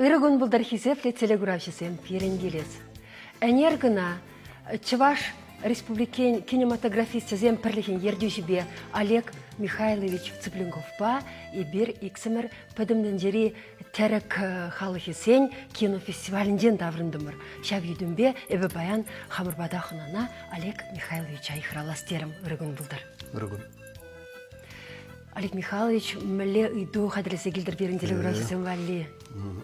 Ырӑ кун пултӑр хисеплӗ телекуравҫӑсем пирӗн килес. Ӗнер кӑна Чӑваш Республикин кинематографисчӗсен пӗрлӗхӗн ертӳҫипе Олег Михайлович Цыпленковпа эпир иксӗмӗр Пӗтӗм тӗнчери тӗрӗк халӑхӗсен кинофестивалӗнчен таврӑнтӑмӑр. Ҫав йӳтӗмпе эпӗ паян хамӑр пата хӑнана Олег Михайловича йыхравлас терӗм. Ырӑ кун пултӑр. Ырӑ кун. Олег Михайлович, мӗнле ыйту хатӗрлесе килтӗр пирӗн телекуравҫӑсем валли?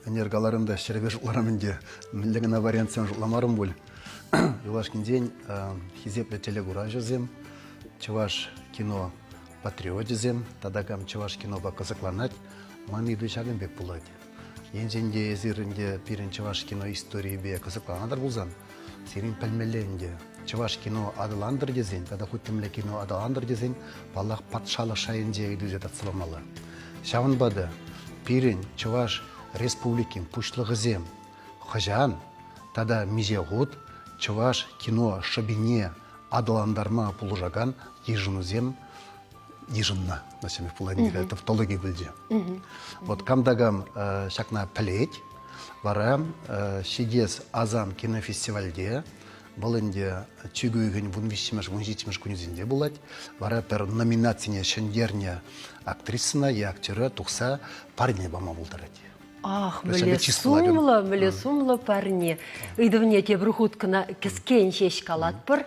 Ӗнер каларӑм та, ҫӗрӗпе шутларӑм ӗнтӗ. Мӗнле кӑна вариантсем шутламарӑм пуль. Юлашкинчен хисеплӗ телекуравҫӑсем, чӑваш кино патриочӗсем тата кам чӑваш кинопа кӑсӑкланать, ман ыйту ҫакӑн пек пулать. Енчен те эсир ӗнтӗ пирӗн чӑваш кино историйӗпе кӑсӑкланатӑр пулсан, сирӗн пӗлмелле ӗнтӗ. Чӑваш кино аталантӑр тесен тата хуть темле кино аталантӑр тесен, паллах, патшалӑх шайӗнче ыйтусем татса памалла. Ҫавӑнпа та пирӗн Чӑваш Республикин пуҫлӑхӗсем хӑҫан тата миҫе хут чӑваш кино шӑпине аталантарма пулӑшакан йышӑнусем йышӑннӑ Насимов Владимир тавтологи пӗлчӗ. Вот кам та кам ҫакна пӗлет, вара ҫитес Асам кинофестивальте вӑл ӗнтӗ чӳк уйӑхӗн 13-мӗш, 17-мӗш кунӗсенче пулать. Вара пӗр номинацине ҫӗнтернӗ актрисӑна е актера тухса парне пама пултарать. Ах, мӗнле сумлӑ, мӗнле сумлӑ парне. Ыйтӑвне тепӗр хут кӑна кӗскен ҫеҫ калатпӑр.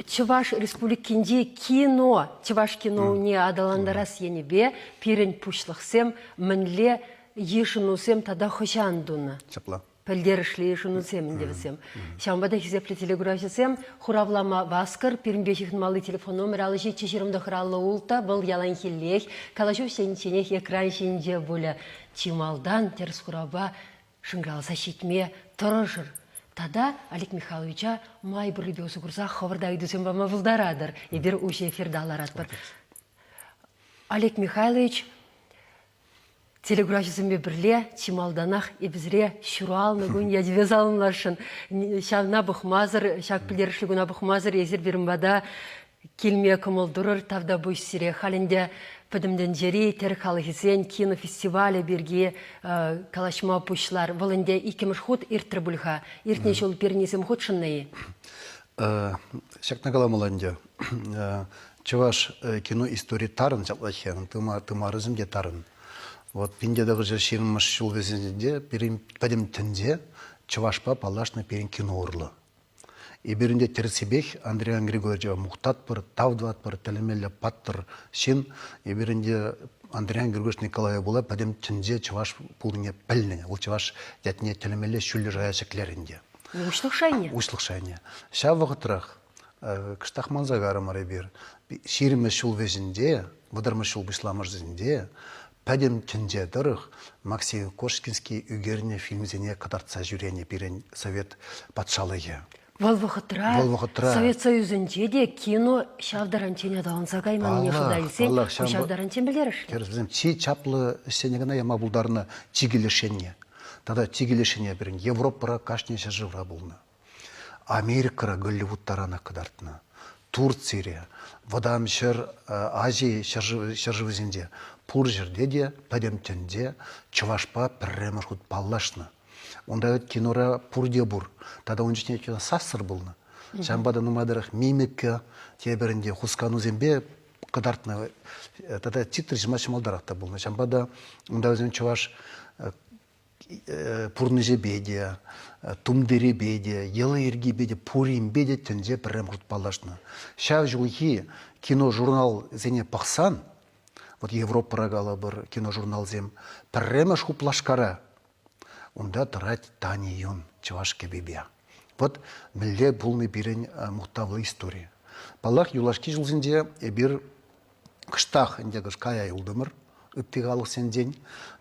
Чӑваш Республикинчи кино, чӑваш киноне аталантарас енӗпе пирӗн пуҫлӑхсем мӗнле йышӑнусем тата хӑҫан тунӑ? Ҫапла. Пӗлтерӗшлӗ йышӑнусем ӗнтӗ вӗсем. Ҫавӑнпа та хисеплӗ телекуравҫӑсем хуравлама васкӑр. Пирӗнпе ҫыхӑнмалли телефон номерӗ 57 29 56, вӑл яланхиллех калаҫу вӗҫленичченех экран ҫинче пулӗ. Чи малтан тӗрӗс хуравпа шӑнкӑравласа ҫитме тӑрӑшӑр. Тата Олег Михайловича май пуррипе усӑ курса хӑвӑр та ыйтусем пама пултаратӑр. Эпир уҫӑ эфирта ларатпӑр. Олег Михайлович телекуравҫӑсемпе пӗрле чи малтанах эпӗ ҫуралнӑ кун ячӗпе саламласшӑн. Ҫавна пӑхмасӑр, ҫак пӗлтерӗшлӗ куна пӑхмасӑр эсир пирӗн пата килме кӑмӑл турӑр. Тавтапуҫ сире. Халь ӗнтӗ Пӗтӗм тӗнчери тӗрӗк халӑхӗсен кинофестивалӗ пирки калаҫма пуҫлар. Вӑл ӗнтӗ иккӗмӗш хут иртрӗ пуль-ха. Иртнӗ ҫул пирӗннисем хутшӑннӑ-и? Ҫакна каламалла ӗнтӗ. Чӑваш кино истори тарӑн ҫаплах-ха, тымарӗсем те тарӑн. Вот 1920 ҫул вӗҫӗнче пирӗн пӗтӗм тӗнче чӑвашпа паллашнӑ пирӗн кино урлӑ. Эпир ӗнтӗ тӗрӗссипех Андриан Григорьевича мухтатпӑр, тав тӑватпӑр, тӗлӗнмелле паттӑр ҫын. Эпир ӗнтӗ Андриан Григорьевич Николаева пула пӗтӗм тӗнче чӑваш пулнине пӗлнӗ. Вӑл чӑваш ятне тӗлӗнмелле ҫӳллӗ шая ҫӗклерӗ ӗнтӗ. Уҫлӑх шайне? Уҫлӑх шайне. Ҫав вӑхӑтрах кӑштах манса карӑмӑр эпир. 20 ҫул вӗҫӗнче, 30 ҫул пуҫламӑшӗнче пӗтӗм тӗнче тӑрӑх Максим Кошкинский ӳкернӗ фильмсене кӑтартса ҫӳренӗ пирӗн Совет патшалӑхӗ. Вӑл вӑхӑтра, Вӑл вӑхӑтра Совет Союзӗнче те кино ҫав таранччен аталанса кайманнине шута илсен, паллах, ҫав таранччен пӗлтерӗшлӗ. Тӗрӗс, вӗсем чи чаплӑ ӗҫсене кӑна яма пултарнӑ чикӗлешенне. Тата чикӗлешене пирӗн Европӑра кашни ҫӗршывра пулнӑ. Америкӑра Голливуд таранах кӑтартнӑ. Турцире, Вӑтам ҫӗр Ази ҫӗршывӗсенче пур ҫӗрте те пӗтӗм тӗнче чӑвашпа пӗрремӗш хут паллашнӑ. Унта кинора пурте пур. Тата ун чухне кино сассӑр пулнӑ. Ҫавӑнпа та нумайтарах мимика, тепӗр ӗнтӗ хусканусемпе кӑтартнӑ. Тата титр ҫырма ҫӑмӑлтарах та пулнӑ. Ҫавӑнпа та унта вӗсем чӑваш пурнӑҫӗпе те, тумтирӗпе те, йӑли-йӗркипе те, пуринпе те тӗнче пӗрремӗш хут паллашнӑ. Ҫав ҫулхи киножурналсене пӑхсан, вот Европӑра калӑпӑр киножурналсем, пӗрремӗш хуплашкара унта тӑрать Тани Юн чӑваш кӗпипе. Вот мӗнле пулнӑ пирӗн мухтавлӑ истори. Паллах, юлашки ҫулсенче эпир кӑштах ӗнтӗ кӑш кая юлтӑмӑр ытти халӑхсенчен.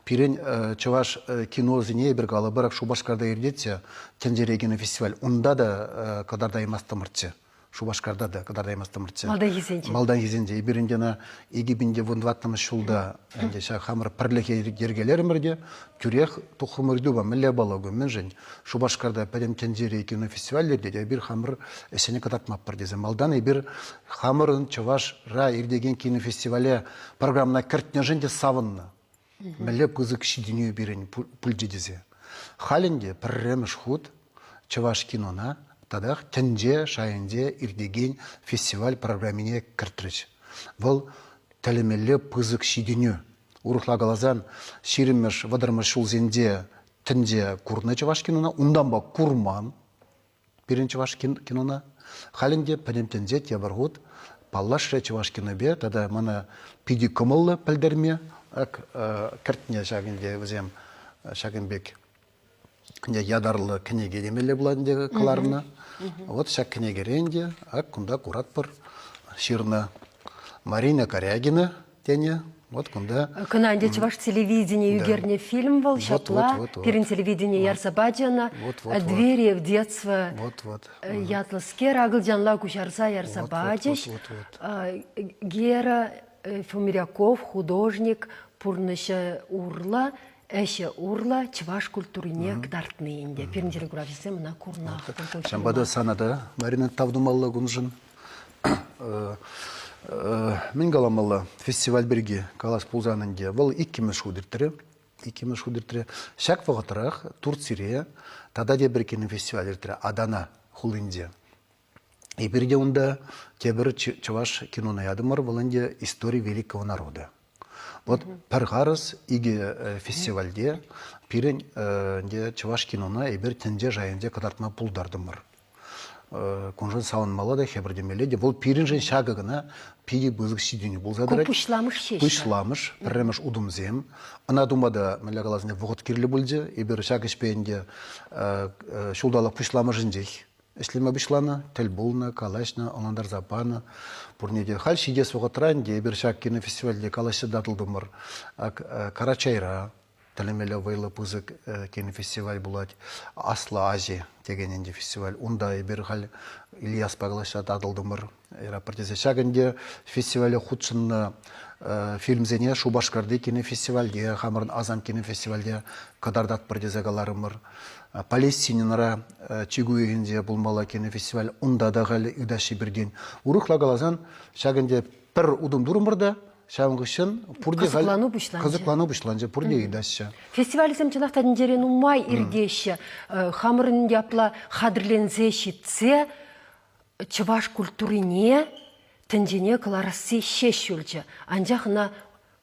Пирӗн чӑваш киносене эпир калӑпӑр Шупашкарта иртетчӗ тӗнчере кинофестиваль. Унта та кӑтартаймастӑмӑрччӗ. Шупашкарта та кӑтартаймастӑмӑрччӗ. Малтанхисенче. Малтанхисенче. Эпир ӗнтӗ ӑна 2014 ҫулта ӗнтӗ ҫак хамӑр пӗрлӗхе йӗркелерӗмӗр те тӳрех тухрӑмӑр ыйтупа мӗнле палӑкӑ, мӗншӗн Шупашкарта пӗтӗм тӗнчери кинофестиваль иртет, эпир хамӑр ӗҫсене кӑтартмастпӑр тесе. Малтан эпир хамӑрӑн Чӑвашра иртекен кинофестивале программӑна кӗртнӗшӗн те савӑннӑ. Мӗнле пысӑк ҫитӗнӳ пирӗн пулчӗ тесе. Халь ӗнтӗ пӗрремӗш хут чӑваш кинона татах тӗнче шайӗнче иртекен фестиваль программине кӗртрӗҫ. Вӑл тӗлӗнмелле пысӑк ҫитӗнӳ. Урӑхла каласан, ҫирӗммӗш, вӑтӑрмӗш ҫулсенче тӗнче курнӑ чӑваш кинона, унтанпа курман пирӗн чӑваш кинона. Халь ӗнтӗ пӗтӗм тӗнче тепӗр хут паллашрӗ чӑваш кинопе тата мана питӗ кӑмӑллӑ пӗлтерме ак кӗртнӗ ҫак ӗнтӗ вӗсем ҫакӑн пек ятарлӑ кӗнеке темелле пулать ӗнтӗ кӑларнӑ. Вот ҫак кӗнекере ӗнтӗ ак кунта куратпӑр ҫырнӑ Марина Корягина тенӗ. Вот кунта. Кӑна ӗнтӗ чӑваш телевидени ӳкернӗ фильм вӑл ҫапла. Пирӗн телевидени ярса пачӗ ӑна. «Двери в детство» ятлӑскер акӑлчанла куҫарса ярса пачӗҫ. Гера Фомиряков художник пурнӑҫӗ урлӑ ӗҫӗ урлӑ чӑваш культурине кӑтартни ӗнтӗ. Пирӗн телекуравҫӑсем ӑна курнах. Ҫавӑнпа та сана та, Марина, тав тумалла куншӑн. Мӗн каламалла фестиваль пирки калас пулсан ӗнтӗ, вӑл иккӗмӗш хут иртрӗ. Иккӗмӗш хут иртрӗ. Ҫак вӑхӑтрах Турцире тата тепӗр кинофестиваль иртрӗ Адана хулинче. Эпир те унта тепӗр чӑваш кинона ятӑмӑр, вӑл ӗнтӗ «История великого народа». Вот пӗр харӑс икӗ фестивальте пирӗн ӗнтӗ чӑваш кинона эпир тӗнче шайӗнче кӑтартма пултартӑмӑр. Куншӑн савӑнмалла та, хӗпӗртемелле те. Вӑл пирӗншӗн ҫакӑ кӑна питӗ пысӑк ҫитӗнӳ пулса тӑрать. Ку пуҫламӑш ҫеҫ. Пуҫламӑш, пӗрремӗш утӑмсем. Ӑна тума та, мӗнле каласан, вӑхӑт кирлӗ пулчӗ. Эпир ҫак ӗҫпе ӗнтӗ ҫулталӑк пуҫламӑшӗнчех ӗҫлеме пуҫланӑ, тӗл пулнӑ, калаҫнӑ, ӑнлантарса панӑ пурне те. Халь ҫитес вӑхӑтра ӗнтӗ эпир ҫак кинофестивальте калаҫса татӑлтӑмӑр. Карачайра тӗлӗнмелле вӑйлӑ пысӑк кинофестиваль пулать. Аслӑ Ази текен ӗнтӗ фестиваль. Унта эпир халь Ильяспа калаҫса татӑлтӑмӑр. Яратпӑр тесе. Ҫак ӗнтӗ фестивале хутшӑннӑ фильмсене Шупашкарти кинофестивальте, хамӑрӑн Асам кинофестивальте кӑтартатпӑр тесе каларӑмӑр. Палестинӑра чикӗ уйӑхӗнче пулмалла кинофестиваль. Унта та халь ыйтаҫҫӗ пиртен. Урӑхла каласан, ҫак ӗнтӗ пӗр утӑм турӑмӑр та, ҫавӑн хыҫҫӑн пурте кӑсӑклану пуҫланчӗ. Кӑсӑклану пуҫланчӗ, пурте ыйтаҫҫӗ. Фестивальсем чӑнах та тӗнчере нумай иртеҫҫӗ. Хамӑрӑн япла хатӗрленсе ҫитсе чӑваш культурине тӗнчене кӑларасси ҫеҫ юлчӗ. Анчах ӑна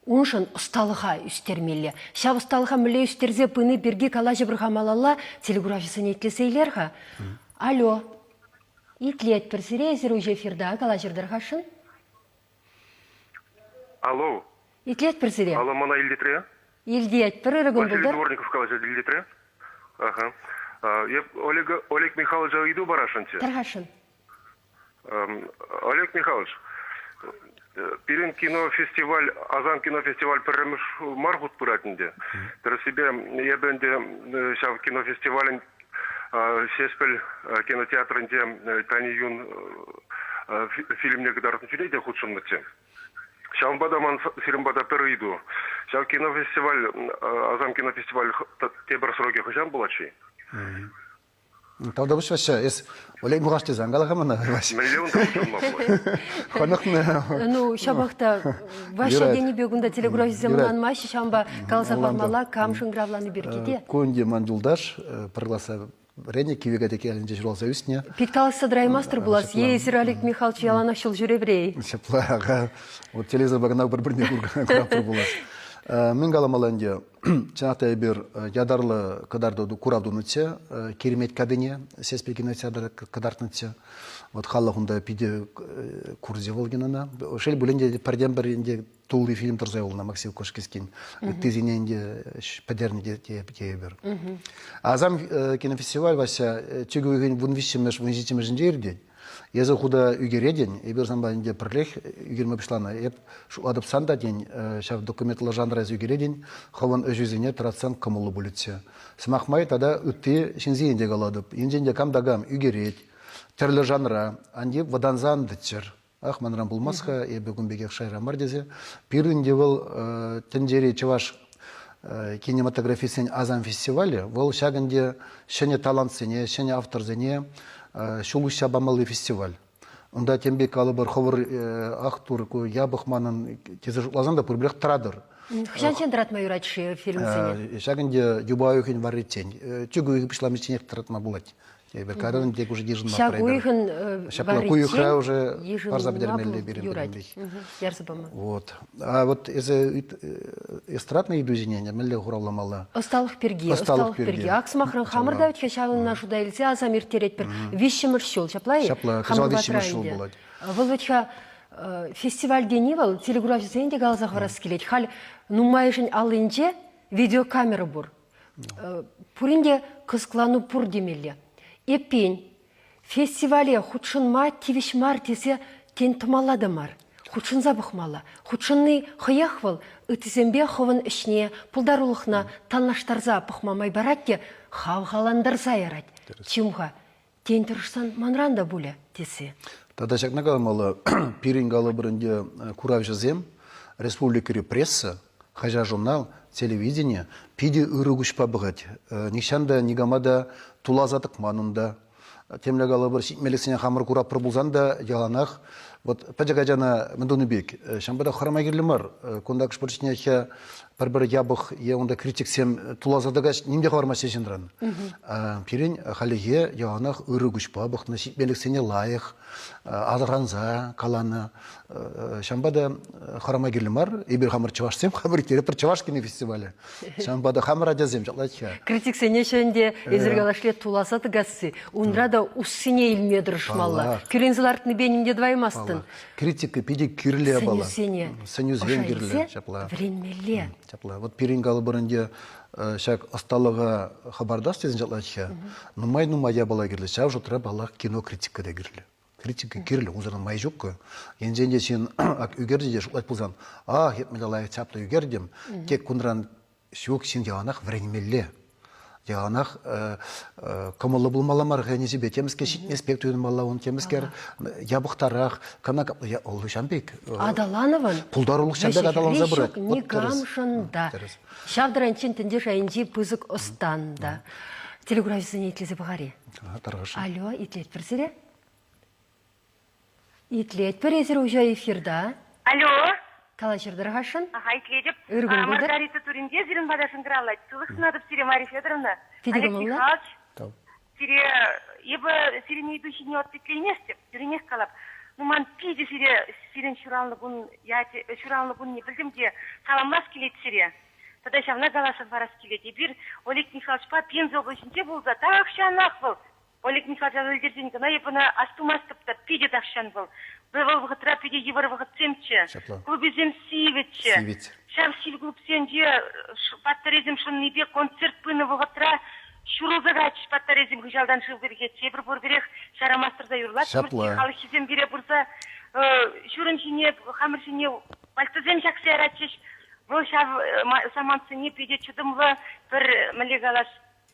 уншӑн ӑсталӑха ӳстермелле. Ҫав ӑсталӑха мӗнле ӳстерсе пыни пирки калаҫӑпӑр-ха малалла. Телекуравҫӑсене итлесе илер-ха. Алло, итлетпӗр сире, эсир уҫӑ эфирта калаҫӑр-тӑр-хашшӑн? Алло. Итлетпӗр сире. Алло, мана илтетре? Илтетпӗр, ырӑ кун Василий пултӑр. Дворников калаҫать, илтетре? Аха. Эп Олег, Олег Михайловича ыйту парасшӑнччӗ. Тархасшӑн. Олег Михайлович, пирӗн кинофестиваль, Асам кинофестиваль пӗрремӗш мар хут пырать ӗнтӗ. Тӗрӗссипе, эпӗ ӗнтӗ ҫав кинофестивалӗн Ҫеҫпӗл кинотеатрӗнче Тани Юн фильмне кӑтартнӑ чухне те хутшӑннӑччӗ. Ҫавӑнпа та ман сирӗн пата пӗр ыйту. Ҫав кинофестиваль, Асам кинофестиваль тепӗр срокӗ хӑҫан пулать-ши? Тавтапуҫ, Вася. Эс Олег Мураш тесе ан кала-ха мана, Вася. Мӗнле унта хутшӑнма пулать? Хӑнӑхнӑ. Ну, ҫапах та Вася тенипе кунта телекуравҫӑсем ӑнланмаҫҫӗ, ҫавӑнпа каласа памалла, кам шӑнкӑравлани пирки те. Ку ӗнтӗ ман юлташ, пӗр класса вӗреннӗ, Кивӗ ялӗнче ҫуралса ӳснӗ. Пит калаҫса тӑраймастӑр пулас, е эсир Олег Михайлович яланах ҫул ҫӳревре-и? Ҫапла, ага. Вот телевизорпа кӑна пӗр-пӗрне кураппӑр пулас. Мӗн каламалла ӗнтӗ? Чӑнах та эпир ятарлӑ кӑтарту курав тунӑччӗ, Киремет катине Сеспель кинотеатр кӑтартнӑччӗ. Вот халӑх унта питӗ курчӗ вӑл кинона. Шел пулин те пӗртен-пӗр ӗнтӗ тулли фильм тӑрса юлнӑ Максим Кошкинскин. Ыттисене ӗнтӗ пӗтернӗ тейӗпӗр. Асам кинофестиваль, Вася, чӳк уйӑхӗн 13-мӗш, 17-мӗшӗнче иртет. Эсӗ худа ӳкеретӗн, эпир санпа ӗнтӗ пӗрлех ӳкерме пуҫланӑ. Эп шутлатӑп сан та, тен, ҫав документлӑ жанра эсӗ ӳкеретӗн, хӑвӑн ӗҫӳсене тӑратсан кӑмӑллӑ пулӗччӗ. Сӑмах май тата ытти ҫынсене те калатӑп. Енчен те кам та кам ӳкерет, тӗрлӗ жанра, ан тив вӑтанса ан тӑччӑр. Ах, манран пулмасть-ха, эпӗ кун пекех шайра мар тесе. Пирӗн те вӑл тӗнчери чӑваш кинематографистсен Асам фестивалӗ, вӑл ҫак ӗнтӗ ҫӗнӗ талантсене, ҫӗнӗ авторсене ҫул уҫса памалли фестиваль. Унта тем пек калӑпӑр, хӑвӑр ах тур, ку япӑх манӑн тесе шутласан та пурпӗрех тӑратӑр. Хӑҫанччен тӑратма юрать-ши фильмсене? Ҫак ӗнтӗ юпа уйӑхӗн варриччен, чӳк уйӑхӗ пуҫламичченех тӑратма пулать. Эпир кайран тек уже йышӑнма Ҫак уйӑхӑн Ҫапла ку уйӑхра уже парса пӗтермелле пирӗн юрать. Ярса пама. Вот. А вот эсӗ эстрадный ыйтусене мӗнле хуравламалла? Ӑсталӑх пирки. Ӑсталӑх пирки. Ак сӑмахран хамӑр та вӗт-ха ҫавна шута илсе асам ирттеретпӗр. Виҫҫӗмӗш ҫул, ҫапла-и? Ҫапла, кӑҫал виҫҫӗмӗш ҫул пулать. Вӑл вӗт-ха фестиваль тени вӑл телекуравҫӑсене те каласа хӑварас килет. Халь нумайӑшӗн аллинче видеокамера пур. Пурин те кӑсӑклану пур темелле. Эппин, фестивале хутшӑнма тивӗҫ мар тесе тен тӑмалла та мар. Хутшӑнса пӑхмалла. Хутшӑнни хӑех вӑл ыттисемпе хӑвӑн ӗҫне, пултарулӑхна танлаштарса пӑхма май парать те хавхалантарса ярать. Чим-ха, тен тӑрӑшсан манран та пулӗ тесе. Тата ҫакна каламалла, пирӗн калӑпӑр ӗнтӗ куравҫӑсем, республикӑри пресса, хаҫат-журнал, телевидени питӗ ырӑ куҫпа пӑхать. Нихҫан та никама та туласа тӑкман унта. Темле калӑпӑр, ҫитмеллисене хамӑр куратпӑр пулсан та яланах вот пӗчӗк ачана мӗн тунӑ пек, ҫавӑнпа та хӑрама кирлӗ мар. Кунта кӑшпӗр чухне пӗр-пӗр япӑх е унта критиксем туласа тӑкаҫ, ним те хӑвармаҫҫӗ ҫынран. Пирӗн хальлӗхе яланах ырӑ куҫпа пӑхнӑ, ҫитменлӗхсене лайӑх асӑрханса каланӑ. Ҫавӑнпа та хӑрама кирлӗ мар. Эпир хамӑр чӑвашсем, хамӑр ирттеретпӗр чӑваш кинофестивалӗ. Ҫавӑнпа та хамӑр ачасем ҫаплать-ха. Критиксене ӗнтӗ эсир калашле туласа тӑкасси, унра та уссине илме тӑрӑшмалла. Кӳренсе лартнипе ним те тӑваймастӑн. Критика питӗ кирлӗ япала. Сӗнӳсене. Сӗнӳсем кирлӗ, ҫапла. Вӗренмелле. Ҫапла. Вот пирӗн калӑпӑр ӗнтӗ ҫак ӑсталӑха хӑпартас тесен ҫаплать-ха. Нумай-нумай япала кирлӗ. Ҫав шутра, паллах, кинокритика та кирлӗ. Критика кирлӗ, унсӑрӑн май ҫуккӑ. Енчен те ҫын ак ӳкерчӗ те шутлать пулсан, ах, эп мӗнле лайӑх чаплӑ ӳкертӗм, тек кунран ҫук ҫын яланах вӗренмелле. Яланах кӑмӑллӑ пулмалла мар хӑйӗнчипе. Темскер ҫитмест пек туйӑнмалла ун, темскер япӑхтарах, кӑна ҫам пек. Аталанӑвӑн пултарулӑх ҫам пек аталанса пырать. Никамшӑн та. Ҫав таранччен тӗнче шайӗнчи пысӑк ӑстан та. Телекуравҫӑсене итлесе пӑхар-и? Алло, итлетпӗр сире. Итлетпӗр эсир уҫӑ эфирта. Алло. Калаҫӑр-тӑр-хашӑн. Ага, итлетӗп. Ыр кун пултӑр. Маргарита Туринте сирӗн пата шӑнкӑравлать. Сывлӑх сунатӑп сире, Мария Федоровна. Питӗ Олег кӑмӑллӑ. Михайлович. Сире эпӗ сирӗн ыйту ҫине ответлейместӗп. Тӳрӗнех калап. Ну, ман питӗ сире сирӗн ҫуралнӑ кун ячӗ, ҫуралнӑ кунне пӗлтӗм те саламлас килет сире. Тата ҫавна каласа парас килет. Эпир Олег Михайловичпа Пенза облаҫӗнче пулса тахҫанах вӑл Олег Михайловича ӗлкӗрсен кӑна эп ӑна астумастӑп та, питӗ тахҫан вӑл. Вӑл вӑхӑтра питӗ йывӑр вӑхӑтсемччӗ. Ҫапла. Клубӗсем сивӗччӗ. Сивӗт. Ҫав сив клубсенче батарейсем шӑннипе концерт пынӑ вӑхӑтра ҫурӑлса кайрӗҫ батарейсем хыҫалтан шыв пӗрхетчӗ. Эпир пурпӗрех ҫарамастӑрса юрлаттӑмӑр. Ҫапла. Халӑххисем пире пырса ҫурӑм ҫине, хамӑр ҫине пальтосем ҫакса яратчӗҫ. Вӑл ҫав самантсене питӗ чӑтӑмлӑ пӗр, мӗнле калас,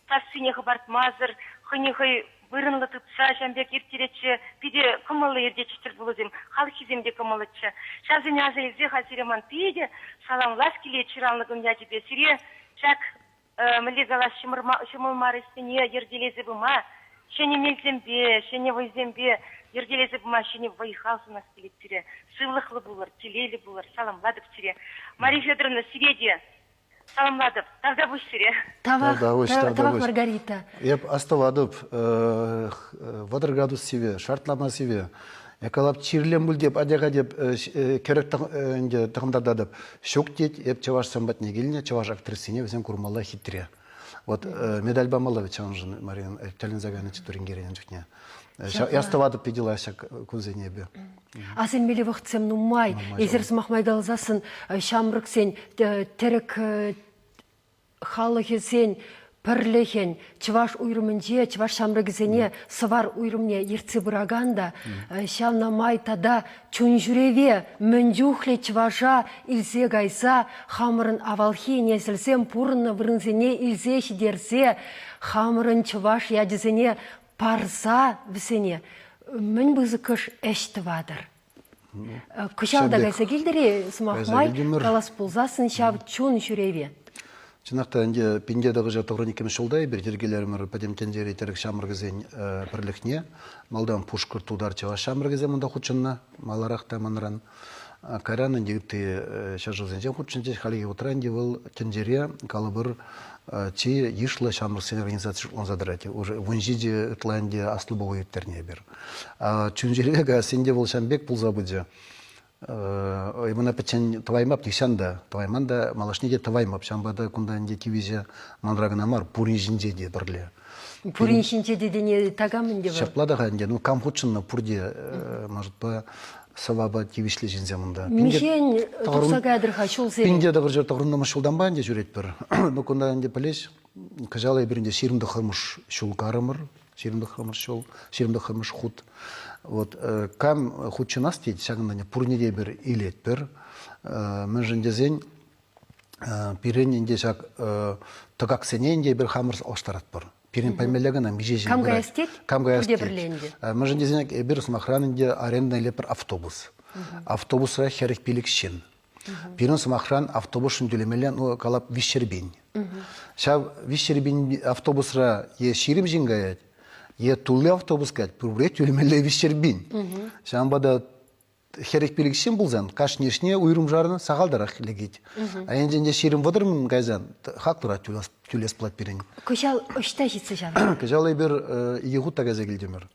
сассине хӑпартмасӑр, хӑйне хӑй вырӑнлӑ тытса ҫавӑн пек ирттеретчӗ. Питӗ кӑмӑллӑ иртетчӗ тӗлпулусем. Халӑххисем те кӑмӑллӑччӗ. Ҫавсене аса илсе халь сире ман питӗ саламлас килет ҫуралнӑ кун ячӗпе. Сире ҫак мӗнле калас, ҫӑмӑл мар ӗҫсене йӗркелесе пыма, ҫӗнӗ мелсемпе, ҫӗнӗ вӑйсемпе йӗркелесе пыма ҫӗнӗ вӑй-хал сунас килет сире. Сывлӑхлӑ пулӑр, телейлӗ пулӑр. Саламлатӑп сире. Мария Федоровна, сире те Саламлатӑп. Тавтапуҫ сире. Тавах, тавах, Маргарита. Эп астӑватӑп, 30 градус сивӗ, шартлама сивӗ. Я калап, чирлем пуль теп, атя-ха теп, кӗрӗк ӗнтӗ тӑхӑнтартатӑп. Ҫук тет, эп чӑвашсем патне килнӗ, чӑваш актрисине вӗсем курмалла хитре. Вот медаль памалла вӗт ҫавӑншӑн, Марина, тӗлӗнсе кайнӑччӗ Туринкерен чухне. Астӑватӑп питӗ лайӑх ҫак кунсене эпӗ. Асилмелли вӑхӑтсем нумай. Эсир сӑмах май каласассӑн ҫамрӑксен тӗрӗк халӑхӗсен пӗрлӗхӗн чӑваш уйрӑмӗнче чӑваш ҫамрӑкӗсене сӑвар уйрӑмне ертсе пыракан та ҫавна май тата чун-ҫӳреве мӗн чухлӗ чӑваша илсе кайса хамӑрӑн авалхи несӗлсем пурӑннӑ вырӑнсене илсе ҫитерсе хамӑрӑн чӑваш ячӗсене парса вӗсене мӗн пысӑкӑш ӗҫ тӑватӑр. Кӑҫал та кайса килтӗр-и, сӑмах май, калас пулсассӑн ҫав чун ҫӳреве? Чӑнах та ӗнтӗ пинте тӑхӑҫа тӑхрӑн иккӗмӗш ҫулта эпир йӗркелерӗмӗр пӗтӗм тӗнчери тӗрӗк ҫамрӑкӗсен пӗрлӗхне. Малтан пушкӑрт, тутар, чӑваш ҫамрӑкӗсем унта хутшӑннӑ, маларах та манран. Кайран ӗнтӗ ытти ҫӗршывсенче хутшӑнчӗҫ. Хальхи вӑхӑтра ӗнтӗ вӑл тӗнчере, калӑпӑр, чи йышлӑ ҫамрӑксен организаци шутланса тӑрать. Уже 17 ытла ӗнтӗ аслӑ пуху ирттернӗ эпир. Чун-чӗре каяссин те вӑл ҫавӑн пек пулса пычӗ. Мана пӗччен тӑваймап нихҫан та, тӑвайман та, малашне те тӑваймап. Ҫавӑнпа та кунта ӗнтӗ тивӗҫӗ манра кӑна мар, пурин ҫинче те пӗрле. Пурин ҫинче те тени такам ӗнтӗ вӑл. Ҫапла та-ха ӗнтӗ. Ну, кам хутшӑннӑ, пурте, может, сӑвапа тивӗҫлӗ ҫынсем унта. Миҫен тухса кайтӑр-ха ҫулсерен? Пинте тӑхӑрҫӗр тӑхӑрнӑмӗш ҫултанпа ӗнтӗ ҫӳретпӗр. Ну, кунта ӗнтӗ пӗлес, кӑҫал эпир ӗнтӗ 29-мӗш ҫул карӑмӑр. 29-мӗш ҫул, 29-мӗш хут. Вот кам хутшӑнас тет, ҫакӑнтан пурне те эпир илетпӗр. Мӗншӗн тесен пирӗн ӗнтӗ ҫак тӑкаксене ӗнтӗ эпир хамӑр улӑштаратпӑр. Пирӗн пӗлмелле кӑна миҫе ҫын Кам каяс тет? Кам каяс Пурте тет. пӗрле ӗнтӗ. Мӗншӗн тесен эпир, сӑмахран, ӗнтӗ аренда илетпӗр автобус. Автобусра 45 ҫын. Пирӗн, сӑмахран, автобусшӑн тӳлемелле, ну, калап, 300 пин. Ҫав 300 пин автобусра е 20 ҫын каять, е тулли автобус каять, пурпӗрех тӳлемелле 300 пин. Ҫавӑнпа та 45 ҫын пулсан кашнийӗшне уйрӑмшарӑн сахалтарах лекет. А енчен те 20-30 мин кайсан хаклӑрах тӳлес пулать пирӗн. Кӑҫал ӑҫта ҫитсе ҫаврӑннӑ? Кӑҫал эпир икӗ хут та кайса килтӗмӗр.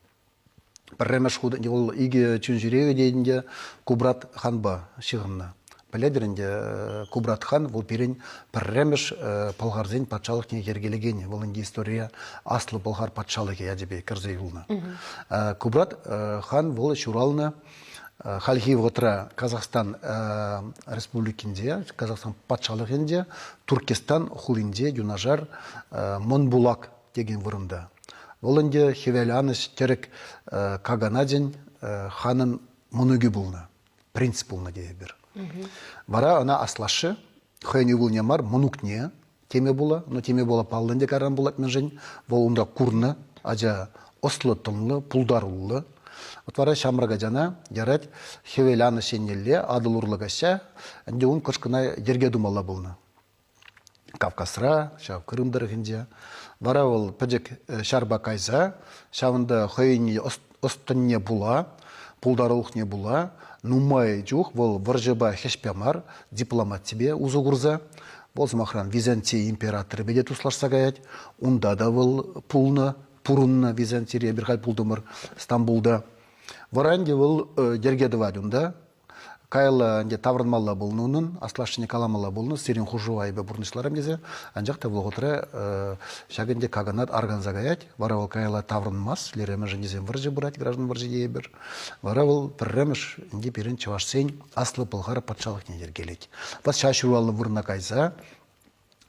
Пӗрремӗш хут вӑл икӗ чун-ҫӳревӗ те ӗнтӗ Кубрат ханпа ҫыхӑннӑ. Пӗлетӗр ӗнтӗ, Кубрат хан вӑл пирӗн пӗрремӗш пӑлхарсен патшалӑхне йӗркелекенӗ. Вӑл ӗнтӗ историе Аслӑ Пӑлхар патшалӑхӗ ячӗпе кӗрсе юлнӑ. Кубрат хан вӑл ҫуралнӑ хальхи вӑхӑтра Казахстан Республикинче, Казахстан патшалӑхӗнче, Туркестан хулинче юнашар Мӑнбулак текен вырӑнта. Вӑл ӗнтӗ Хӗвел анӑҫ тӗрӗк каганачӗн ханӑн мӑнукӗ пулнӑ, принц пулнӑ тейӗпӗр. Вара ӑна аслашшӗ хӑйӗн ывӑлне мар, мӑнукне теме пула, но теме пула паллӑ ӗнтӗ каран пулать мӗншӗн. Вӑл унта курнӑ ача ӑслӑ-тӑнлӑ, пултаруллӑ. Вот вара ҫамрӑк ачана ярать хӗвел анӑҫ еннелле, Атӑл урлӑ каҫса, ӗнтӗ ун кӑшкӑна йӗрке тумалла пулнӑ. Кавказра, ҫав Крым тӑрӑхӗнче. Вара вӑл пӗчӗк ҫарпа кайса ҫавӑнта хӑйӗн ӑс-тӑнне пула, пултарулӑхне пула нумай чух вӑл вӑрҫӑпа хӗҫпе мар, дипломатипе усӑ курса, вӑл, сӑмахран, Византи императорӗпе те туслашса каять, унта та вӑл пулнӑ, пурӑннӑ Византире, эпир халь пултӑмӑр Стамбулта. Вара ӗнтӗ вӑл йӗрке тӑвать унта, Каялла ӗнтӗ таврӑнмалла пулнӑ унӑн, аслашшӗне каламалла пулнӑ, сирӗн хушӑва эпӗ пурнӑҫларӑм тесе. Анчах та вӑхӑтра ҫак ӗнтӗ каганат арканса каять, вара вӑл каялла таврӑнмасть, лере мӗншӗн тесен вӑрҫӑ пырать, граждан вӑрҫи тейӗпӗр. Вара вӑл пӗрремӗш ӗнтӗ пирӗн чӑвашсен Аслӑ Пӑлхар патшалӑхне йӗркелет. Вӑт ҫав ҫуралнӑ вырӑна кайса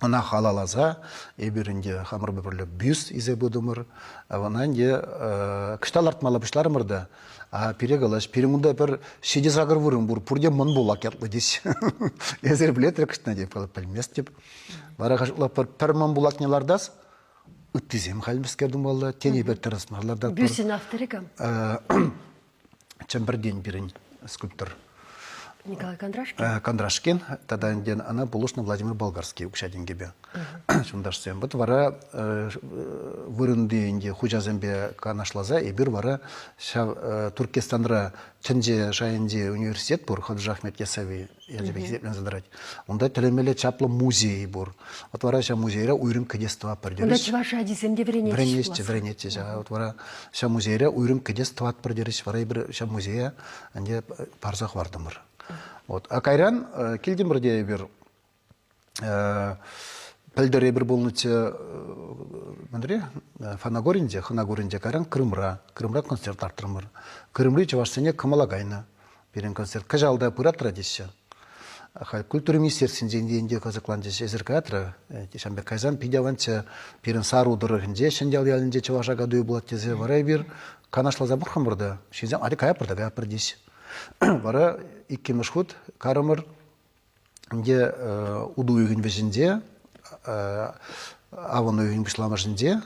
ӑна халалласа эпир ӗнтӗ хамӑрпа пӗрле бюст илсе пытӑмӑр. Ӑна ӗнтӗ кӑҫта лартмалла пуҫларӑмӑр та, а пире калаҫ, пирӗн унта пӗр ҫичӗ-сакӑр вырӑн пур, пурте мӑн пулак ятлӑ теҫ. Эсир пӗлетӗр кӑҫтна теп, пӗлместӗп. Вара пӗр, пӗр мӑн пулакне лартас, ыттисем халь мӗскер тумалла, тени пӗр тӗрӗс мар лартатпӑр. Бюстин авторӗ кам? Чӗмпӗртен пирӗн скульптор. Николай Кондрашкин? Кондрашкин тата ӗнтӗ ӑна пулӑшнӑ Владимир Болгарский укҫа-тенкӗпе. Чунташсем. Вот вара вырӑнти ӗнтӗ хуҫасемпе канашласа эпир вара ҫав Туркестанра тӗнче шайӗнчи университет пур, Ходжа Ахмед Ясави ячӗпе хисепленсе тӑрать. Унта тӗлӗнмелле чаплӑ музей пур. Вот вара ҫав музейре уйрӑм кӗтес тӑватпӑр терӗҫ. Унта чӑваш ачисем те вӗренеҫҫӗ. Вӗренеҫҫӗ, вӗренеҫҫӗ ҫав. Вот вара ҫав музейре уйрӑм кӗтес тӑватпӑр терӗҫ. Вара эпир ҫав музее ӗнтӗ парса хӑвартӑмӑр. Вот. А кайран килтӗмӗр те эпир пӗлтӗр эпир пулнӑччӗ мӗнре Фанагоринче, Хӑнагоринче, кайран Крымра. Крымра концерт лартрӑмӑр. Крымри чӑвашсене кӑмӑла кайнӑ. Пирӗн концерт кӑҫал та пыратра теҫҫӗ. Халь культура министерствинчен те ӗнтӗ кӑсӑкланчӗҫ. Эсир каятра, ҫавӑн пек кайсан питӗ аванччӗ. Пирӗн Сару тӑрӑхӗнче, Ҫӗньял ялӗнче чӑваш акатуйӗ пулать тесе вара эпир канашласа пӑхрӑмӑр та, ҫынсем атя каятпӑр та каятпӑр теҫ. Вара иккӗмӗш хут карӑмӑр ӗнтӗ утӑ уйӑхӗн вӗҫӗнче, авӑн уйӑхӗн пуҫламӑшӗнче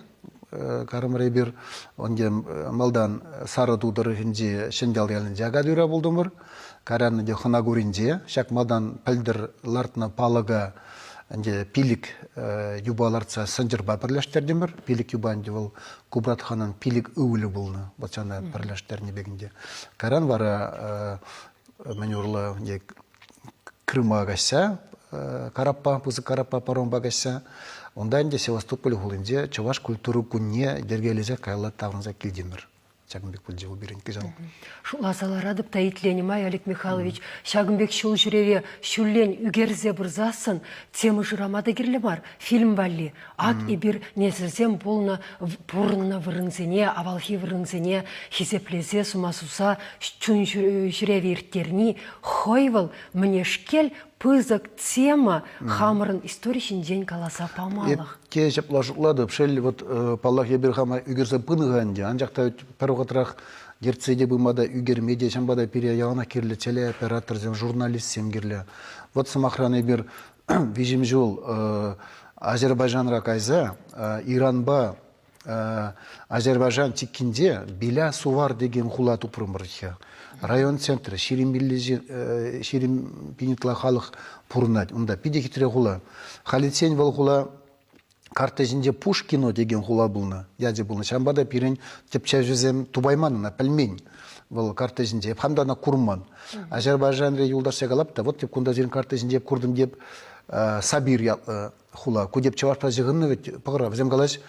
карӑмӑр эпир. Ӗнтӗ малтан Сарӑ ту тӑрӑхӗнчи Ҫӗньял ялӗнче акатуйра пултӑмӑр. Кайран ӗнтӗ Хӑнакуринче ҫак малтан пӗлтӗр лартнӑ палӑка. Ӗнтӗ пилӗк юпа лартса сӑнчӑрпа пӗрлештертӗмӗр. Пилӗк юпа ӗнтӗ вӑл Кубрат ханӑн пилӗк ывӑлӗ пулнӑ. Вӑт ҫавна пӗрлештернӗ пек ӗнтӗ. Кайран вара мӗн урлӑ Крыма каҫса, караппа, пысӑк караппа паромпа каҫса, унта ӗнтӗ Севастополь хулинче чӑваш культура кунне йӗркелесе каялла таврӑнса килтӗмӗр. Ҫакӑн пек пулчӗ вӑл пирӗн кӑҫал. Шутласа ларатӑп та итленӗ май, Олег Михайлович, ҫакӑн пек ҫул ҫӳреве ҫуллен ӳкерсе пырсассӑн тема шырама та кирлӗ мар фильм валли. Ак эпир несӗлсем пулнӑ, пурӑннӑ вырӑнсене, авалхи вырӑнсене хисеплесе, сума суса чун ҫӳреве ирттерни хӑй вӑл мӗнешкел пысӑк тема хамӑрӑн истори ҫинчен каласа памалӑх. Те ҫапла шутлатӑп. Шел, вот, паллах, эпир хама ӳкерсе пынӑ-ха ӗнтӗ, анчах та пӗр вӑхӑтрах ертсе те пыма та, ӳкерме те, ҫавӑнпа та пире яланах кирлӗ телеоператорсем, журналистсем кирлӗ. Вот, сӑмахран, эпир виҫӗм ҫул Азербайджанра кайса Иранпа Азербайджан чиккинче Биля Сувар текен хула тупрӑмӑр-ха. Район центрӗ, 20 пин ытла халӑх пурӑнать унта. Питӗ хитре хула. Халиччен вӑл хула карта ҫинче Пушкино текен хула пулнӑ, ячӗ пулнӑ. Ҫавӑнпа та пирӗн тӗпчевҫӗсем тупайман ӑна, пӗлмен вӑл карта ҫинче. Эп хам та ӑна курман. Азербайджанри юлташсем калап та, вот теп кунта сирӗн карта ҫинче эп куртӑм теп Сабир ятлӑ хула. Ку теп чӑвашпа ҫыхӑннӑ вӗт, пӑхӑр, вӗсем калаҫ,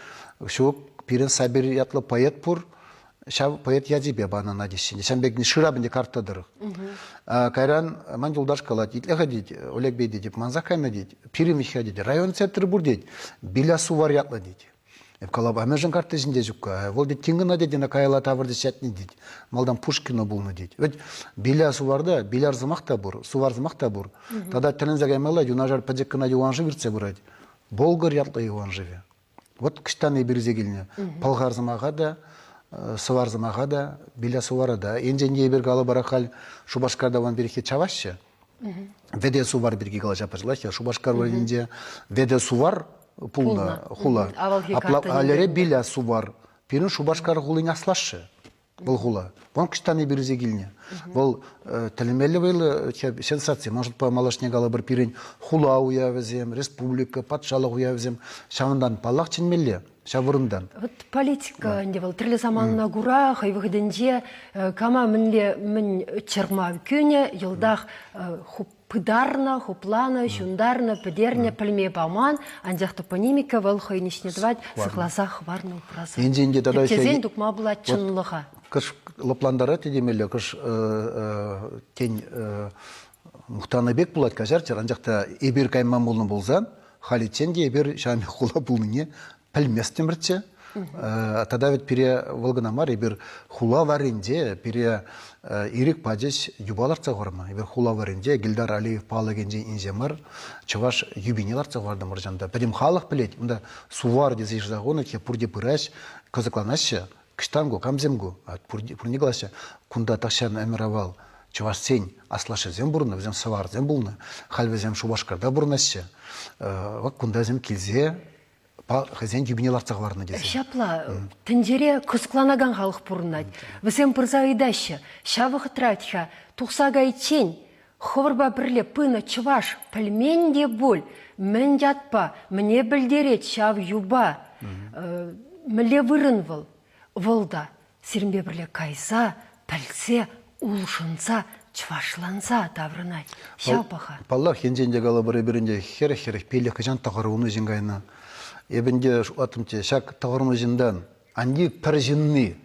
ҫук, пирӗн Сабир ятлӑ поэт пур, ҫав поэт ячӗпе панӑ ӑна теҫҫӗ. Ҫавӑн пек шырап ӗнтӗ карта тӑрӑх. Кайран ман юлташ калать, итле-ха тет, Олег бей тет, мансах кайнӑ тет, пирӗн вӗт-ха тет, район центрӗ пур тет, Билясувар ятлӑ тет. Эп калап, а мӗншӗн карта ҫинче ҫукка? Вӑл тет, тин кӑна тет, ӑна каялла тавӑрчӗ ятне тет. Малтан Пушкино пулнӑ тет. Вӗт Биля Суварта Биляр сӑмах та пур, Сувар сӑмах та пур. Тата тӗлӗнсе каймалла, юнашар пӗчӗк кӑна юханшыв иртсе пырать. Болгар ятлӑ юханшывӗ. Вот кӑҫтан эпир илсе килнӗ. Пӑлхар сӑмаха та, сӑвар сӑмаха та, Биля Сувара та. Енчен те эпир калӑпӑр халь Шупашкарта ван пирки чаваҫҫӗ. Веде Сувар пирки калаҫа пуҫлаҫҫӗ. Шупашкар вырӑнӗнче Веде Сувар пулнӑ хула. Апла алере Биля Сувар. Пирӗн Шупашкар хулин аслашшӗ. Вӑл хула. Вон кӑҫтан эпир илсе килнӗ. Вӑл тӗлӗнмелле вӑйлӑ сенсаци. Ман шутпа, малашне калӑпӑр, пирӗн хула уявӗсем, республика, патшалӑх уявӗсем ҫавӑнтан паллах чӗнмелле ҫав вырӑнтан. Вот политика ӗнтӗ вӑл тӗрлӗ саманана кура хӑй вӑхӑтӗнче кама мӗнле мӗн чӑрмав кӳнӗ, йӑлтах пытарнӑ, хупланӑ, ҫунтарнӑ, пӗтернӗ, пӗлме паман, анчах топонимика вӑл хӑйӗн ӗҫне тӑвать, сыхласа хӑварнӑ упраса. Енчен те тата Тӗпчесен тупма пулать чӑнлӑха. Кӑш лӑплантарать те темелле, кӑш тен мухтанӑ пек пулать каҫарччӑр, анчах та эпир кайман пулнӑ пулсан, халиччен те эпир ҫавӑн пек хула пулнине пӗлместӗмӗрччӗ. Тата вӗт пире вӑл кӑна мар, эпир хула варринче пире ирӗк пачӗҫ юпа лартса хӑварма. Эпир хула варринче Гильдар Алиев палӑкӗнчен инҫе мар чӑваш юпине лартса хӑвартӑмӑр ҫанта. Пӗтӗм халӑх пӗлет, унта Сувар тесе ҫырса хунӑ, пурте пыраҫ, кӑсӑкланаҫҫӗ. Кӑҫтан ку, камсем ку? Пурне калаҫҫӗ. Кунта тахҫан ӗмӗр-авал чӑвашсен аслашшӗсем пурӑннӑ, вӗсем сӑварсем пулнӑ. Халь вӗсем Шупашкарта пурӑнаҫҫӗ. Вӑт кунта вӗсем килсе хӑйсен тӳпине лартса хӑварнӑ тесе. Ҫапла, тӗнчере кӑсӑкланакан халӑх пурӑнать. Вӗсем пырса ыйтаҫҫӗ. Ҫав вӑхӑтра-ха тухса кайиччен хӑвӑрпа пӗрле пынӑ чӑваш пӗлмен те пуль, мӗн ятпа, мӗне пӗлтерет ҫав юпа, мӗнле вырӑн вӑл? Вӑл та сирӗнпе пӗрле кайса, пӗлсе, улшӑнса, чӑвашланса таврӑнать. Ҫав паха. Паллах, енчен те калӑпӑр, эпир ӗнтӗ хӗрӗх-хӗрӗх пиллӗк хӑҫан тӑхӑрвунӑ ҫын кайнӑ. Эп ӗнтӗ шутлаттӑмччӗ, ҫак тӑхӑрвунӑ ҫынтан анне пӗр ҫынни,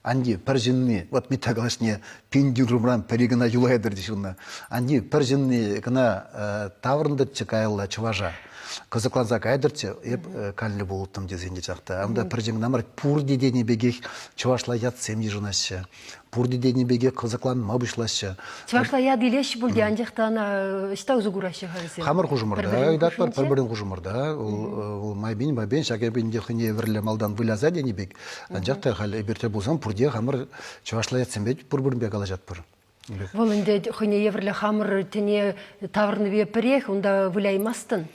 анне пӗр ҫынни, вот Митта калаҫне пин юрӑмран пӗри кӑна юлайтӑр ҫынна. Анне пӗр ҫынни кӑна таврӑнтӑрччӗ каялла чӑваша. Кӑсӑкланса кайтӑрччӗ, эп канлӗ пулӑттӑм тесен те чах та. Унта пӗр ҫын кӑна мар, пурте тенӗ пекех чӑвашла ятсем йышӑнаҫҫӗ. Пурте тенӗ пекех кӑсӑкланма пуҫлаҫҫӗ. Чӑвашла ят илеҫҫӗ пуль те, анчах та ӑна ӑҫта усӑ кураҫҫӗ-ха вӗсем? Хамӑр хушӑмӑрта ыйтатпӑр, пӗр-пӗрин хушӑмӑрта. Вӑл майпен-майпен ҫак эпӗ ӗнтӗ хӑйне евӗрлӗ малтан выляса тенӗ пек. Анчах та халь эпир тӗл пулсан пурте хамӑр чӑвашла ятсемпе пур-пӗринпе калаҫатпӑр. Вӑл ӗнтӗ хӑйне евӗрлӗ хамӑр тӗне таврӑннипе пӗрех унта выляймастӑн.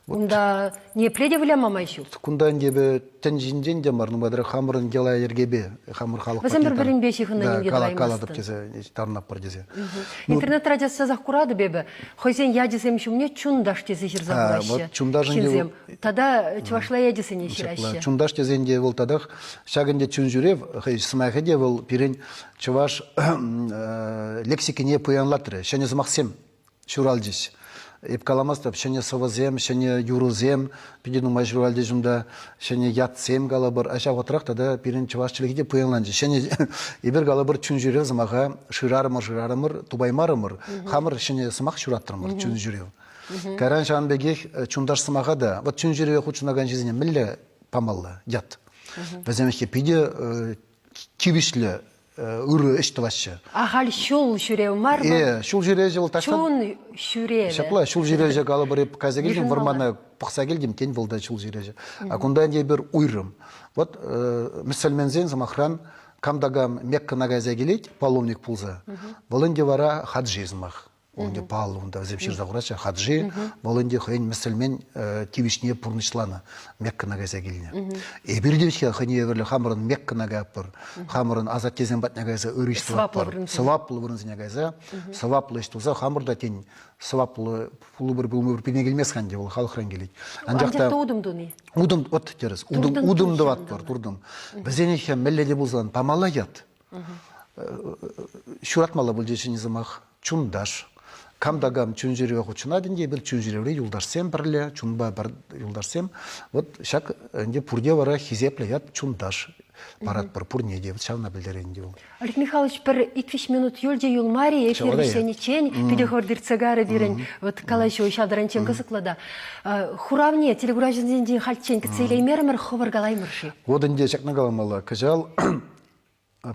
Унта ниепле те выляма май ҫук. Кунта ӗнтӗ эпӗ тӗн ҫинчен те мар, нумайрах хамӑрӑн йӑла-йӗркепе, хамӑр халӑх Вӗсем пӗр-пӗринпе ҫыхӑннӑ да, ним те калатӑп тесе, тарӑнатпӑр тесе. Интернетра час-часах куратӑп эпӗ, хӑйсен ячӗсем ҫумне чунташ тесе ҫырса хураҫҫӗ чунташӑн ҫынсем. Тата чӑвашла ячӗсене ҫыраҫҫӗ. Чунташ тесен те вӑл татах ҫак ӗнтӗ чунҫӳрев хӑй сӑмахӗ те вӑл пирӗн чӑваш лексикине пуянлатрӗ. Ҫӗнӗ сӑмахсем ҫуралчӗҫ. Эп каламастӑп, ҫӗнӗ сӑвӑсем, ҫӗнӗ юрӑсем питӗ нумай ҫуралчӗҫ унта, ҫӗнӗ ятсем калӑпӑр. А ҫав вӑхӑтрах тата пирӗн чӑваш чӗлхи те пуянланчӗ. Ҫӗнӗ эпир калӑпӑр чун-ҫӳрев сӑмаха шырарӑмӑр, шырарӑмӑр, тупаймарӑмӑр. Хамӑр ҫӗнӗ сӑмах ҫураттӑмӑр, чун-ҫӳрев. Кайран ҫавӑн пекех чунташ сӑмаха та, вот чун-ҫӳреве хутшӑнакан ҫынсене мӗнле памалла ят? Вӗсем питӗ тивӗҫлӗ ырӑ ӗҫ тӑваҫҫӗ. Ахаль ҫул ҫӳрев мар вӑл. Э, ҫул ҫӳревҫӗ вӑл таҫтан. Чун ҫӳревӗ. Ҫапла, ҫул ҫӳревҫӗ калӑпӑр, эп кайса килтӗм, вӑрмана пӑхса килтӗм, тен, вӑл та ҫул ҫӳревҫӗ. А кунта ӗнтӗ эпир уйрӑм. Вот мӗсӗлменсен, сӑмахран, кам та кам Меккӑна кайса килет, паломник пулса, вӑл ӗнтӗ вара хаджи сӑмах. Вӑл ӗнтӗ паллӑ унта вӗсем ҫырса хураҫҫӗ. Хаджи вӑл ӗнтӗ хӑйӗн мӗсӗлмен тивӗҫне пурнӑҫланӑ, Меккӑна кайса килнӗ. Эпир те хӑйне евӗрлӗ хамӑрӑн Меккӑна каятпӑр, хамӑрӑн асаттесем патне кайса ырӑ ӗҫ тӑватпӑр. Сӑваплӑ вырӑнсене кайса сӑваплӑ ӗҫ туса хамӑр та тен сӑваплӑ пулӑпӑр пулмӑпӑр пирне килмест-ха ӗнтӗ вӑл халӑхран килет. Анчах та утӑм туни. Утӑм, вот тӗрӗс, утӑм, утӑм тӑватпӑр, туртӑм. Вӗсене мӗнле те пулсан памалла ят. Ҫуратмалла пулчӗ ҫӗнӗ сӑмах. Чунташ. Кам та кам чун-чӗрепе хутшӑнать ӗнтӗ, эпир чун-чӗревре юлташсем пӗрле, чунпа пӗр юлташсем. Вот ҫак ӗнтӗ пурте вара хисеплӗ ят чунташ паратпӑр пурне те. Вот ҫавна пӗлтерет ӗнтӗ вӑл. Олег Михайлович, пӗр ик-виҫ минут юлчӗ юлмарӗ эфир вӗҫлениччен питӗ хӑвӑрт иртсе кайрӗ пирӗн вот калаҫу ҫав таранччен кӑсӑклӑ та. Хуравне телекуравҫӑсенчен хальччен кӗтсе илеймерӗмӗр, хӑвӑр калаймӑр-ши? Вот ӗнтӗ ҫакна каламалла. Кӑҫал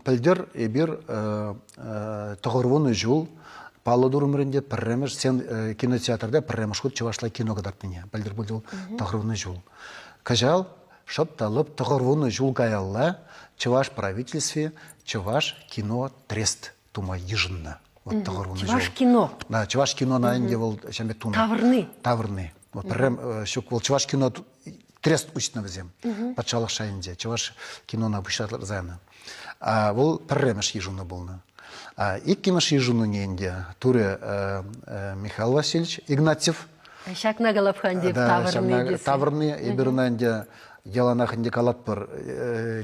Пӗлтӗр эпир тӑхӑрвунӑ ҫул паллӑ турӑмӑр ӗнтӗ пӗрремӗш кинотеатрта пӗрремӗш хут чӑвашла кино кӑтартнине. Пӗлтӗр пулчӗ тӑхӑрвунӑ ҫул. Кӑҫал шӑп та лӑп тӑхӑрвунӑ ҫул каялла Чӑваш правительстви Чӑваш кино трест тума йышӑннӑ. Вот тӑхӑрвунӑ ҫул. Чӑваш кино. Да, Чӑваш кинона ӗнтӗ вӑл ҫавӑн пек тунӑ. Тавӑрни. Тавӑрни. Вот пӗррем ҫук вӑл Чӑваш кино трест уҫнӑ вӗсем патшалӑх шайӗнче чӑваш кинона пуҫласа янӑ. Вӑл пӗрремӗш йышӑну пулнӑ. Иккӗмӗш йышӑнуне ӗнтӗ турӗ Михаил Васильевич Игнатьев. Ҫакна калап-ха ӗнтӗ тавӑрни тесе. Тавӑрни эпир ӑна ӗнтӗ яланах ӗнтӗ калатпӑр.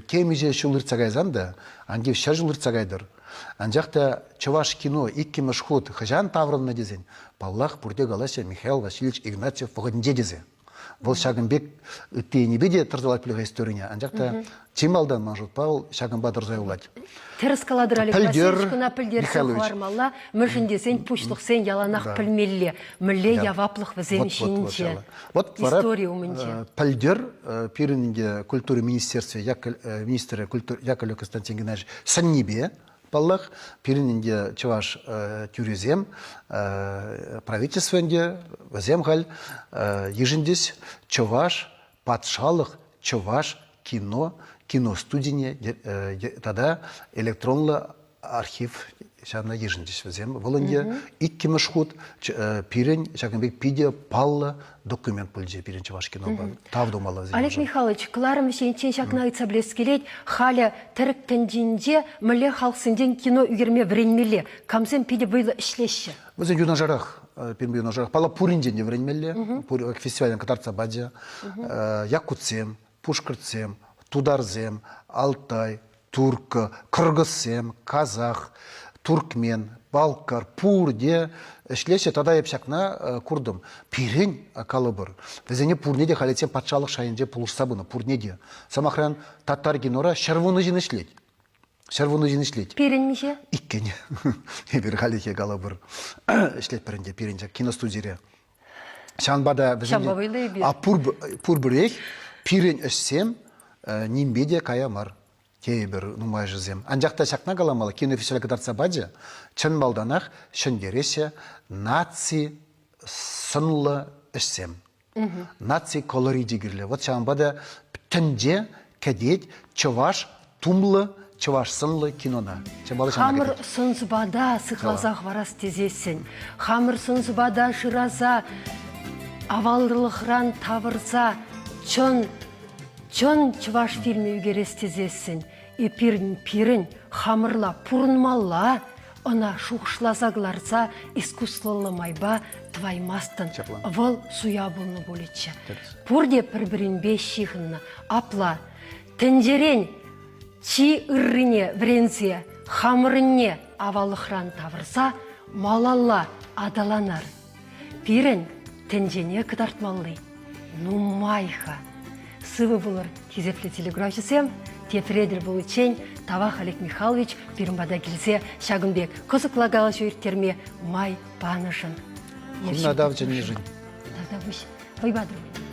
Темиҫе ҫул иртсе кайсан та, ан тив ҫӗр ҫул иртсе кайтӑр. Анчах та чӑваш кино иккӗмӗш хут хӑҫан таврӑннӑ тесен, паллах, пурте калаҫҫӗ Михаил Васильевич Игнатьев вӑхӑтӗнче тесе. Вӑл ҫакӑн пек ытти енӗпе те тӑрса ларать пуль-ха историне, анчах та чи малтан ман шутпа вӑл ҫакӑнпа тӑрса юлать. Тӗрӗс калатӑр, Олег Васильевич, кӑна пӗлтерсе хӑвармалла, мӗншӗн тесен пуҫлӑхсен яланах пӗлмелле, мӗнле яваплӑх вӗсем ҫинче, вот истори умӗнче. Пӗлтӗр пирӗн ӗнтӗ культура министерстви, министрӗ Яковлев Константин Геннадьевич сӗннипе Паллах, пирӗн ӗнтӗ чӑваш тӳрисем, правительство ӗнтӗ, вӗсем халь йышӑнчӗҫ чӑваш патшалӑх чӑваш кино киностудине тата электронлӑ архив ҫавна йышӑнчӗҫ вӗсем. Вӑл ӗнтӗ иккӗмӗш хут пирӗн ҫакӑн пек питӗ паллӑ документ пулчӗ пирӗн чӑваш кинопа. Тав тумалла вӗсене. Олег Михайлович, кӑларӑм вӗҫлениччен ҫакна ыйтса пӗлес килет. Халӗ тӗрӗк тӗнчинче мӗнле халӑхсенчен кино ӳкерме вӗренмелле? Камсем питӗ вӑйлӑ ӗҫлеҫҫӗ? Вӗсен юнашарах, пирӗнпе юнашарах. Паллах, пуринчен те вӗренмелле. Пур фестивале кӑтартса пачӗ. Якутсем, пушкӑртсем, тутарсем, Алтай, турккӑ, кӑркӑссем, казах, туркмен, балкар пурте ӗҫлеҫҫӗ. Тата эп ҫакна куртӑм. Пирӗн, калӑпӑр, вӗсене пурне те халиччен патшалӑх шайӗнче пулӑшса пынӑ, пурне те. Сӑмахран, татар кинора 110 ҫын ӗҫлет. 110 ҫын ӗҫлет. Пирӗн миҫе? Иккӗн. Эпир хальлӗхе калӑпӑр. Ӗҫлетпӗр ӗнтӗ пирӗн ҫак киностудире. Ҫавӑнпа та вӗсем Ҫавӑнпа вӑйлӑ эпир. А пурпӗрех пирӗн ӗҫсем нимпе те кая мар тейӗпӗр нумайӑшӗсем. Анчах та ҫакна каламалла, кинофестиваль кӑтартса пачӗ, чӑн малтанах ҫӗнтереҫҫӗ наци сӑнлӑ ӗҫсем. Наци колоричӗ кирлӗ. Вот ҫавӑнпа та тӗнче кӗтет чӑваш тумлӑ чӑваш сӑнлӑ кинона. Хамӑр сӑн-сӑпата сыхласа хӑварас тесессӗн, хамӑр сӑн-сӑпата шыраса. Аваллӑхран тавӑрса чӑн чӑн чӑваш фильмӗ ӳкерес тесессӗн эпир пирӗн хамӑрла пурӑнмалла, ӑна шухӑшласа кӑларса искусствӑллӑ майпа тӑваймастӑн. Вӑл суя пулнӑ пулӗччӗ. Пурте пӗр-пӗринпе ҫыхӑннӑ. Апла тӗнчерен чи ыррине вӗренсе хамӑрӑнне аваллӑхран тавӑрса малалла аталанар. Пирӗн тӗнчене кӑтартмалли нумай-ха. Сывӑ пулӑр, хисеплӗ телеграфҫӑсем. Тепре тӗл пуличчен тавах Олег Михайлович пирӗн пата килсе ҫакӑн пек кӑсӑклӑ калаҫу ирттерме май панӑшӑн. Хӑвна тав чӗннӗшӗн. Тавтапуҫ. Вӑйпа тӑр.